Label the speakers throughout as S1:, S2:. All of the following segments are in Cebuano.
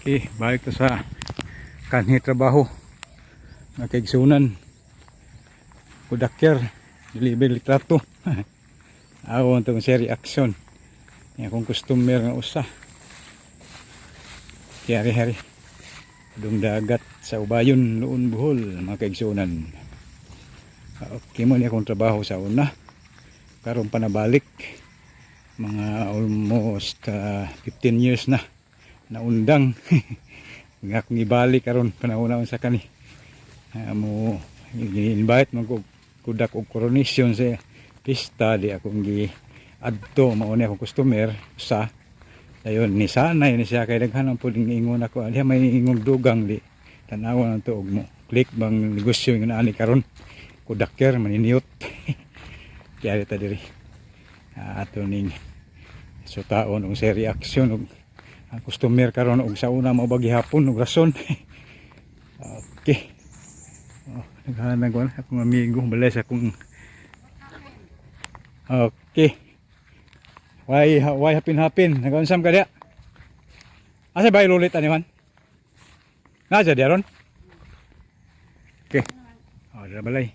S1: Okay, balik to sa kanhi trabaho. Mga kaigsunan. Kudaker, deliver litrato. Ako ang itong seri action. Yan akong customer nga usa. Kaya hari. Dung dagat sa Ubayon, Loon, Bohol, mga kaigsunan. Okay mo ni akong trabaho sa una. Karon pa nabalik. Mga almost 15 years na naundang nga akong ibalik karon panahon sa kani mo gi-invite man ko kudak og coronation sa pista di akong gi adto. Mao ni akong customer sa dayon ni sanay ni siya kay daghan ang puding ingon ako diha may ingong dugang di tan-awan ang tuog mo click bang negosyo nga ani karon kudaker maniniyot. Kaya ta diri ato ning sutaon og sa reaksyon og ang customer karon og sa una mao ba gihapon og rason. Okay, oh, naghanag ko akong amigo balay sa akong. Okay, why hapin hapin nagaunsam ka diya? Asa ba ilulit ani man na diya ron? Okay, oh, dira balay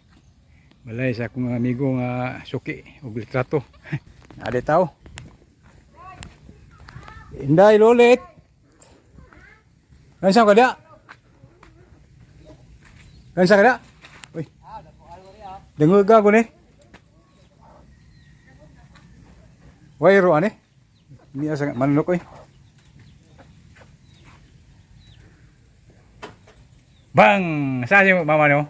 S1: balay sa akong amigo nga suki og litrato. Ade tao. Inday lulit. Kansa ka dia? Kansa ka dia? Uy. Dengog ka ko ni. Wayro ani? Niya sa manok oy. Bang, sa mo mama no?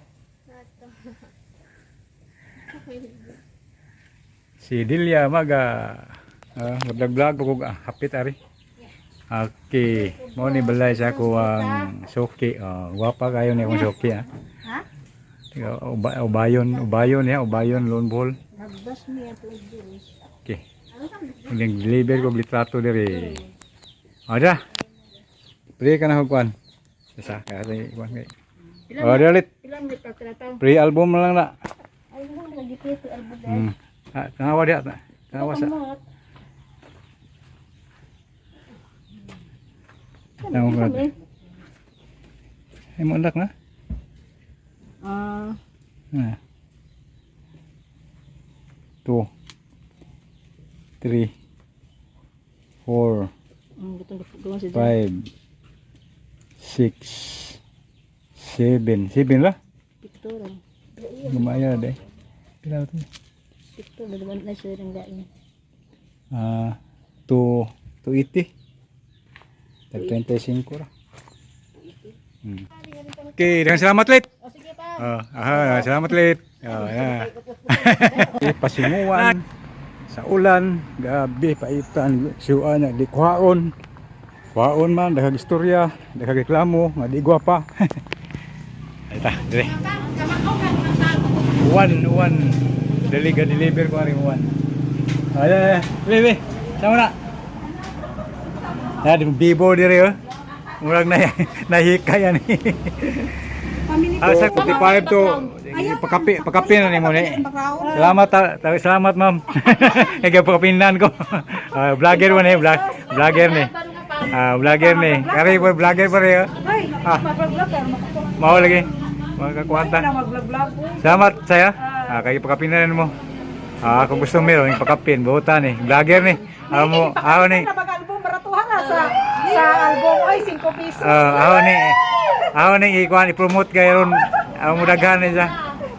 S1: Si Delia Maga. Vlog-vlog ko hapit ari. Okay, mo ni balay sa ako ang suki. Oh, gwapa kayo ni akong suki ah.
S2: Ha?
S1: Teka, ubayon, ubayon ya, ubayon Loon Bohol.
S2: Nagbas niya to diri.
S1: Okay. Ang deliver ko litrato diri. Ada. Pre ka na og kuan. Isa ka sa kuan kay. Oh, ulit.
S2: Ilang litrato?
S1: Pre album na lang na.
S2: Ay mo nagipito album.
S1: Ah, tanawa diha. Tanawa sa. Tanawa ko na. Ay mo undak na.
S2: Ah,
S1: Ah. 2, 3, 4,
S2: gutong gawa si
S1: 5, 6, 7. 7 lah.
S2: Picture.
S1: Lumayan deh. Pila to?
S2: Picture naman na siya ring lain.
S1: Ah, 2, 280. Tag 35 ra. Okay, daghang salamat lit.
S2: O sige pa.
S1: Oh, aha, salamat lit. Oh, yeah. Okay, pasinguan sa ulan, gabi paitan, siuan na di kuhaon. Kuhaon man, daghang istorya, daghang reklamo, nga di gwapa. Ay ta, dire. Uwan, uwan. Dali ka deliver ko aring uwan. Ay, ay, ay. Lili, sama na. Ah, di bibo dire oh. Murag na nahika yan. Ah, sa 45 to pakapi pakapi na nimo ni. Salamat salamat ma'am. Ikaw pakapinan ko. Ah, vlogger mo ni, vlogger ni. Ah, vlogger ni. Kari po vlogger pa rin. Oh. Ah. Mao lagi. Mga kakwanta. Salamat saya. Ah, kay pakapinan mo. Ah, kung gusto mo yung pakapin, buhutan ni. Vlogger ni. Ah, mo, ako ni.
S3: Mag-album, baratuhan na sa album. Ay, 5 pesos.
S1: Ah, ako ni ikuan i-promote kay ron. Ako mo daghan ni siya.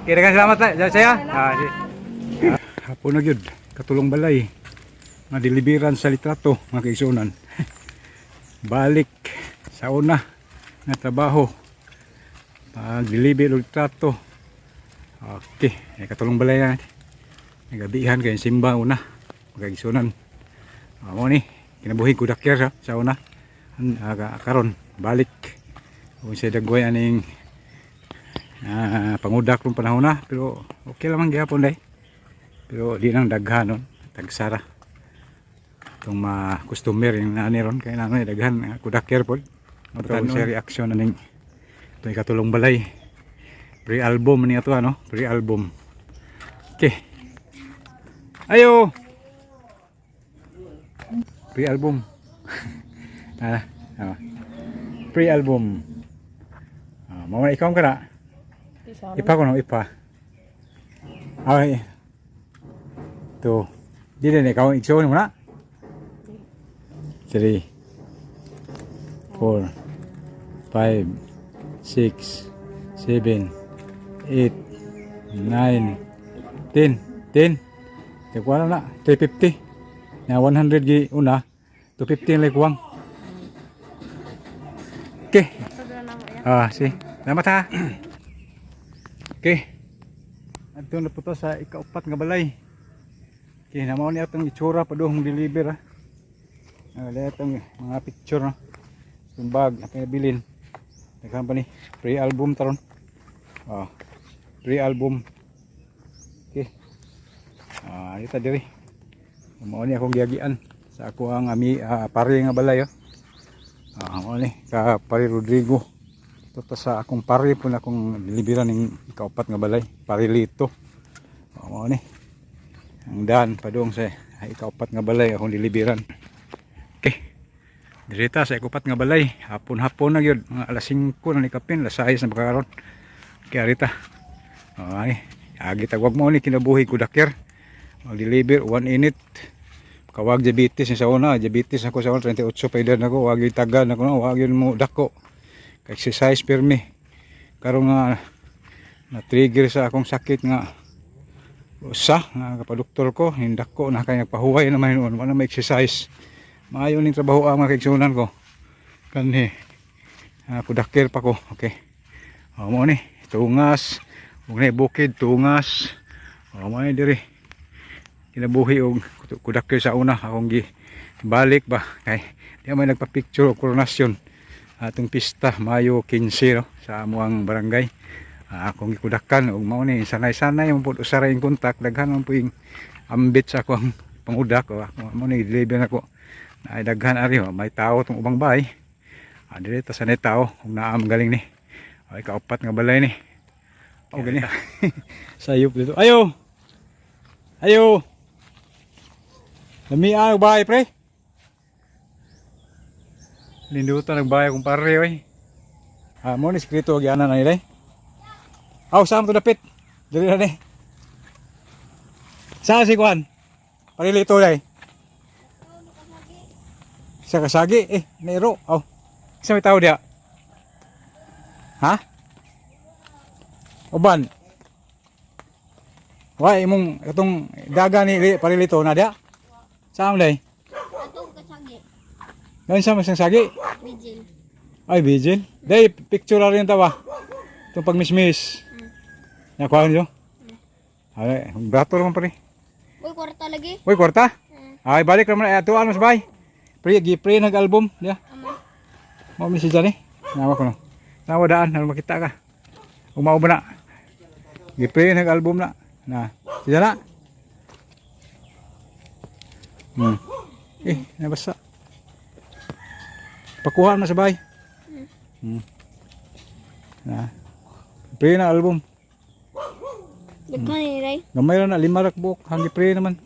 S1: Kaya daghang salamat sa saya. Ah, si. Hapon na gyud, katulong balay. Nga deliveran sa litrato, mga kaigsuonan. Balik sa una nga trabaho. Pag-deliver og litrato. Okay, ay katulong balay na. Nagabihan kay simba una, mga kaigsuonan. Amo ni kinabuhi ko dakyer sa una. Karon balik kung sa dagway aning pangudak rong panahon na, pero okay lamang gihapon day, pero di nang daghan nun tagsara itong mga customer yung nani ron kay nanoy daghan kudaker pod. Ito sa reaction aning ito katulong balay, pre-album niya to ano, pre-album. Okay, ayo pre-album. Ah, ah. Pre-album. Ah, mao na ikaw ka na.
S3: Isa.
S1: Ipa ko no, ipa. Ay. To. Di din ikaw igsuon mo na. 3, 4, 5, 6, 7, 8, 9, 10, 10. Tagwa na na, 350. Na 100 gi una, 250 lang kuwang. Okay. Ah, si. Salamat ha. Okay. Adto na po to sa ikaupat nga balay. Okay, namaw ni atong itsura pa doon deliver ha. Ah, lahat ang mga picture no. Itong bag na pinabilin. Daghan pa ni pre-album taron. Ah, pre-album. Okay. Ah, ita diri. Mao ni akong giagian sa ako ang ami pare nga balay oh. Ah, mao ni ka pare Rodrigo. Ito ta sa akong pare po na akong deliveran ning ikaupat nga balay, pare Lito. Oh, mao ni. Ang daan padung sa ikaupat nga balay akong deliveran. Okay. Direta sa ikupat nga balay, hapon-hapon na gyud, mga alas 5 na ni kapin, alas 6 na baka karon. Kaya rita. Ay, agi tawag mo ni kinabuhi ko dakir. Mag-deliver 1 minute. Kawag diabetes ni sa una, diabetes ako sa una 38 pa edad nako, wag yung tagal nako, no, wag yun mo dako. Exercise pirmi. Karon nga na trigger sa akong sakit nga usa nga kapadoktor ko, hindako na kay nagpahuway naman noon, wala may exercise. Maayo ning trabaho ang mga kaigsunan ko. Kanhi kudakir pa ko. Okay. O mo ni tungas, ug ni bukid tungas. O mo ni diri. Kinabuhi og kudakir sa una akong gi balik ba kay di man nagpa-picture og koronasyon atong pista Mayo 15, no, sa amuang barangay. Ah, akong gikudakan og mao ni sanay-sanay man pud usa ra yung kontak, daghan man po yung ambit sa akong pangudak o ako mo ni deliver nako. Ay daghan ari oh, may tao tong ubang bahay. Ah, dili ta sanay tao ug naa galing ni. Ay kaupat nga balay ni. O gani. Sayop dito. Ayo. Ayo. Lami ang bahay pre. Lindutan ang bahay kong pare oy. Ah, mo ni skrito gyana na nila. Aw, saan to dapit? Dili na ni. Saan si Juan? Parilito day. Sa kasagi eh, nairo. Aw. Sa may tao diya. Ha? Uban. Wa imong itong daga ni parilito na diya. Saan day?
S4: Atong kasagi.
S1: Ngayon sa masang sagi.
S4: Vigil.
S1: Ay, vigil. Day, picture na rin tawa. Itong pagmismis. Nakuha niyo? Ay, brato naman pare.
S4: Uy, kwarta lagi.
S1: Uy, kwarta? Ay, balik naman. Ay, atuan mas bay. Pre, gi-pre nag-album. Ya.
S4: Ama.
S1: Mao ni si Johnny. Nawa ko no. Nawa daan, ano makita ka. Umao ba na? Gi-pre nag-album na. Na. Si Jana. Eh, nabasa. Pakuha na sa bahay. Na. Pre na album.
S4: Daghan ni Ray.
S1: Gamay ra na lima ra ka buok hanggi pre naman.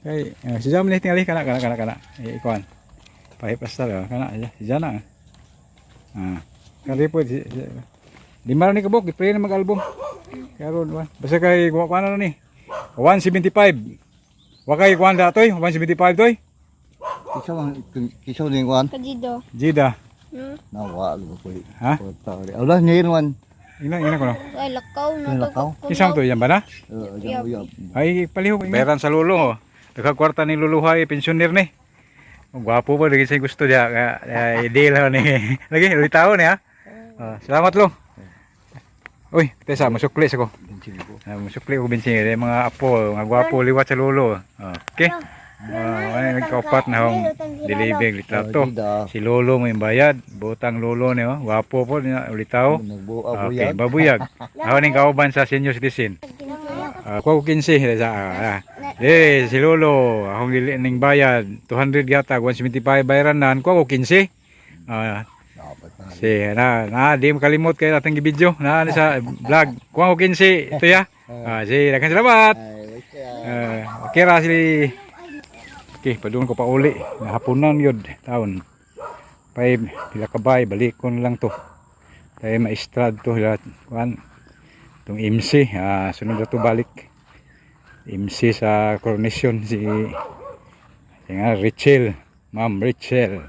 S1: Kay si Jam ni tingali kana kana kana kana. Eh, ikuan. Pahipas ta kana si Jana. Ah. Kari po lima ra ni ka buok gi-pre na mag-album. Karon ba. Basta kay kuha kuha na ni. 175. Wa kay kuan da toy, 175 toy.
S5: Kisaw ang kisaw ning wan.
S4: Kajido.
S1: Jida.
S5: Na wa lu ko.
S1: Ha?
S5: Ala ni wan.
S1: Ina ina ko no.
S4: Ay, lakaw na
S5: Ay,
S4: to.
S5: lakaw?
S1: Isang to yan ba na?
S5: Eh, uyab.
S1: Ay palihog. Bayaran sa lulo oh. Daghang kwarta ni luluhay pensioner ni. Ang gwapo ba lagi sa gusto diya kaya ay deal ha ni. Lagi ulitaw ni ha. Ah, salamat lo. Uy, tesa masukli sa ko. Ah, masukli ko bensin eh, mga apo, mga gwapo liwat sa lolo. Ah, okay. Ah, ay nagkaupat na hong deliver litrato. Si lolo mo yung bayad, butang lolo ni oh, gwapo po niya ulitaw.
S5: Nagbuo
S1: Okay,
S5: buyag.
S1: babuyag. Ako ning kauban sa senior citizen. Ako 15 sa eh si Lolo, akong dili ning bayad 200 yata, 175 bayaran nan ko ako 15. Ah,
S5: Dapat na.
S1: si na na di makalimot kay atong gibidyo na ni sa vlog. Kuha ko 15 ito ya. Ah, si daghang salamat.
S5: Ay, okay.
S1: Ah, okay ra si. Okay, padung ko pa uli. Nahaponan yun taon. 5 pila ka bay balikon lang to. Tayo maestrad to hila kuan tong MC sunod na to balik. MC sa coronation si si nga Richel, Ma'am Richel.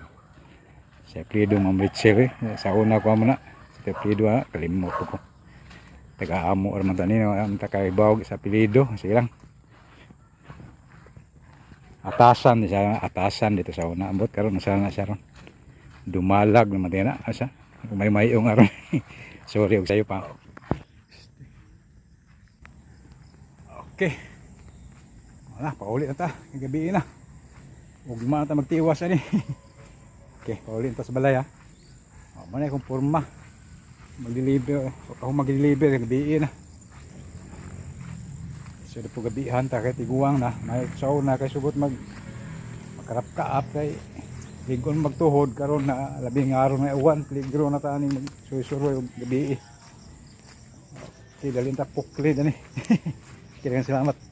S1: Sa apelyido Ma'am Richel eh. Sa una ko mo na. Sa apelyido kalimot ko. Taga-amo or man tani ang takaibaw sa apelyido. Sige lang. Atasan di siya, atasan dito sa una. Ambot karon nasa na siya ron. Dumalag naman din na asa. May mayong aron. Sorry og sayo pa. Okay. Wala, pauli na ta. Gabi na. Ugma na ta magtiwas ani. Okay, pauli na ta sa balay ha. O, man akong porma. Mag-deliver. Ako mag-deliver gabi na. So, di po gabihan ta kay tiguang na. May saw na kay sugot mag makarap-kaap kay ligon magtuhod karon na labing araw na uwan peligro na ta ani magsusuroy og gabi. Okay, dalhin ta pukli dani. Kaya salamat.